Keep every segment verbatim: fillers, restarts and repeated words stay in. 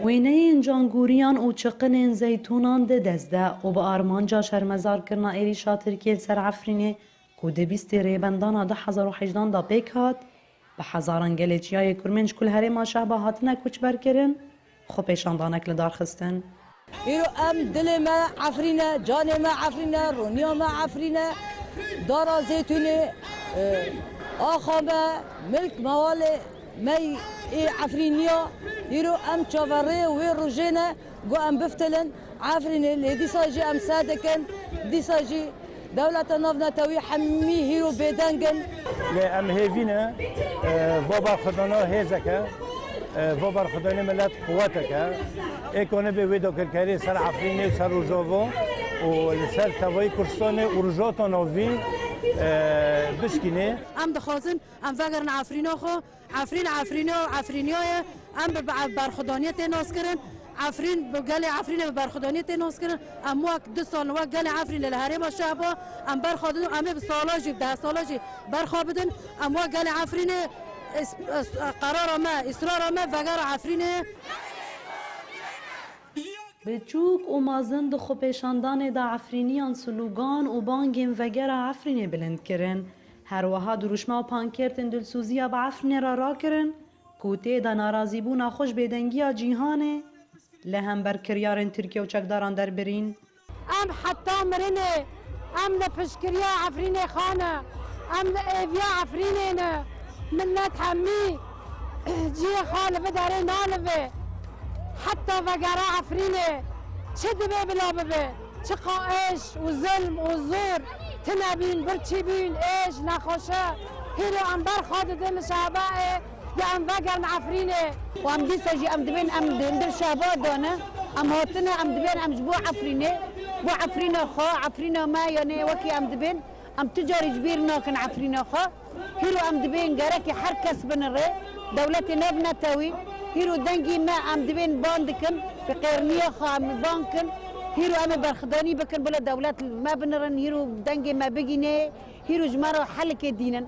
Wêneyên cangûriyan û çiqinên zeytûnan di dest de û bi armanca şermezarkirina êrîşa Tirkiyê li ser Efrînê ku di bîstê Rêbendana du hezar û hejdan de pêk hat, bi hezaran gelê Çiyayê Kurmên ji ku li herêma Şehba hatine koçberkirin, xwepêşandanek li dar xistin. Îro em dilê me Efrîn e, canê me Efrîn e, rûniya me Efrîn e, dara zeytûnê, e, axa me, milk mewalê me yê Efrîniya. Îro em çaverê wê rojê ne ku em biftilin Efrînê, lê dîsa jî em seh dikin, dîsa jî dewleta navnetewî hemî hîro bêdeng in. Lê em hêvî ne, e, va berxwedana hêzeke, e, va berxwedanê milet quwetek e. Ê ku nebe wê dagirkeriyê ser Efrînê û ser Rojava û li ser tevayî Kurdistanê û Rojhilata Navîn, e, bişkînê. Em dixwazin em vegerin Efrîna xwe. Efrîn, Efrîna, Efrîniya ye. Em bi, bi berxwedaniyê tê naskirin. Efrîn, bi gelê Efrînê bi berxwedaniyê tê naskirin. Em wek du sal wek gelê Efrînê li herêma Şehba em berxwe didin. Em ê bi sala jî, bi deh sala jî berxwe bidin. Em wek gelê Efrînê is-, is-, qerara me, îsrara me vegera Efrînê ye. Biçûk û mezin di xwepêşandanê de Efrîniyan slogan û bangên vegera Efrînê bilind kirin. Her wiha dirûşma û pankertên dilsûziya bi Efrînê re rakirin ku tê de narazîbûna xwe ji bêdengiya cîhanê li hember kiryarên Tirkiye û çekdaran derbirîn. Em heta mirinê, em li piştgiriya Efrînê xwe ne, em li êviya Efrînê ne. Milet hemî cihê xwe li vê derê nalive. Heta vegera Efrînê çi dibe bila bibe, çiqa êş û zilm û zor tune bîn, birçî bîn, êş, nexweşi, hîro em berxwe didin li Şehbayê, ya em vegerin Efrînê. Û em dîsa jî em dibên em di hundir Şehba de ne, em hatine, em dibên em ji bo Efrînê, bo Efrîna xwe, Efrîna me, yanê wekî em dibên, em tu carî ji bîr nakin Efrîna xwe. Hîro em dibên gerekî her kes binire, dewletê navnetewî, hîro dengî me em dibên ban dikin, bi qêrniya xwe em ban kin, hîro em ê berxwedanî bikin, bila dewlet me binirin, hîro dengê me bigîne, hîro ji me re helikê dînin.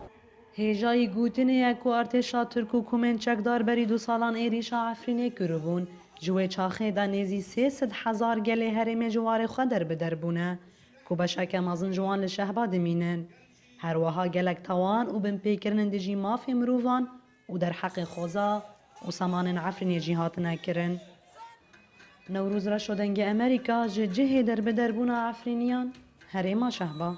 Hêjayî gotinê ye ku artêşa Tirk û komên çekdar berî du salan êrîşa Efrînê kiribûn. Ji wê çaxê de nêzî sê sed hezar gelê herêmê ji warê xwe derbider bûne, ku beşeke mezin ji wan li Şehba dimînin. Her wiha gelek tawan û binpêkirinên dijî mafê mirovan û derheqê xweza û samanên Efrînê jî hatine kirin. Newroz Reşo, Dengê Amerîka, ji cihê derbiderbûna Efrîniyan, herêma Şehba.